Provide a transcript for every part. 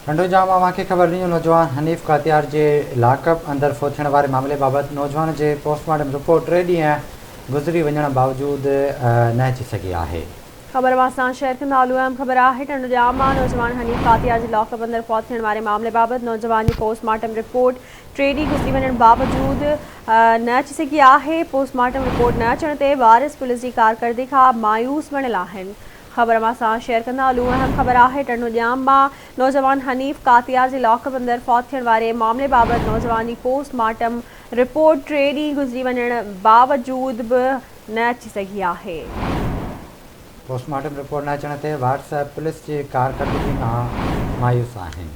ٽنڊوڄام اوهان کي خبر ڏني نوجوان حنيف ڪاتيار جي لاڪ اپ اندر فوت ٿيڻ واري معاملي بابت نوجوان جي پوسٽ مارٽم رپورٽ ٽي ڏينهن گذري وڃڻ باوجود نه اچي سگهي آهي. خبر اوهان سان شيئر ڪندا هلون اهم خبر آهي ٽنڊوڄام مان نوجوان حنيف ڪاتيار جي لاڪ اپ اندر فوت ٿيڻ واري معاملي بابت نوجوان جي پوسٽ مارٽم رپورٽ ٽي ڏينهن گذري وڃڻ باوجود نه اچي سگهي آهي، پوسٽ مارٽم رپورٽ نه اچڻ تي وارث پوليس جي ڪارڪردگي کان مايوس بڻيل آهن. خبر اوهان سان شيئر ڪندا هلون اهم خبر آهي ٽنڊوڄام مان نوجوان حنيف ڪاتيار جي لاڪ اپ اندر فوت ٿيڻ واري معاملي بابت نوجوان جي پوسٽ مارٽم رپورٽ ٽي ڏينهن گذري وڃڻ باوجود به نه اچي سگهي آهي. پوسٽ مارٽم رپورٽ نه اچڻ تي وارث پوليس جي ڪارڪردگي کان مايوس آهن.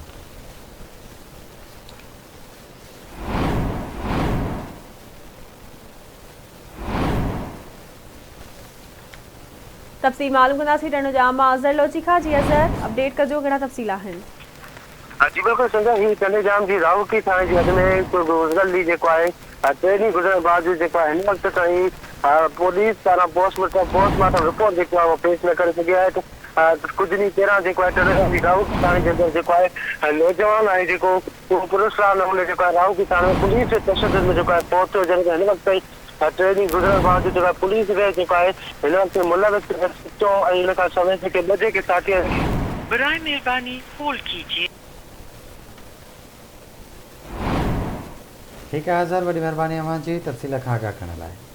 تفصيل معلوم ڪنداسين ٽنڊو ڄام مان اظهر لوچي کان جي اظهر اپڊيٽ ڪجو ڪهڙا تفصيل آهن. جي بلڪل سنجا هي ٽنڊي ڄام جي راهوڪي ٿاڻي جي حد ۾ گذريل ڏينهن جيڪو آهي ٽي ڏينهن گذرڻ باوجود جيڪو آهي هن وقت تائين پوليس پاران پوسٽ مارٽم رپورٽ جيڪو آهي اهو پيش نه ڪري سگهي آهي ڪجهه ڏينهن پهريان جيڪو آهي ٽنڊي ڄام جي راهوڪي ٿاڻي جي اندر جيڪو آهي نوجوان آهي جيڪو اهو پراسرار نموني جيڪو آهي راهوڪي ٿاڻي ۾ پوليس جي تشدد ۾ جيڪو آهي فوت ٿيو جڏهن ته هن وقت تائين ٽي ڏينهن گذرڻ باوجود جيڪو آهي پوليس به جيڪو آهي هن وقت ملوث ايس ايچ او ۽ ان کان سواء جيڪي ٻه جيڪي ساٿي آهن. براء مهرباني هولڊ ڪيجيي. ٺيڪ آهي اظهر وڏي مهرباني اوهان جي تفصيل کان آگاهه ڪرڻ لاء.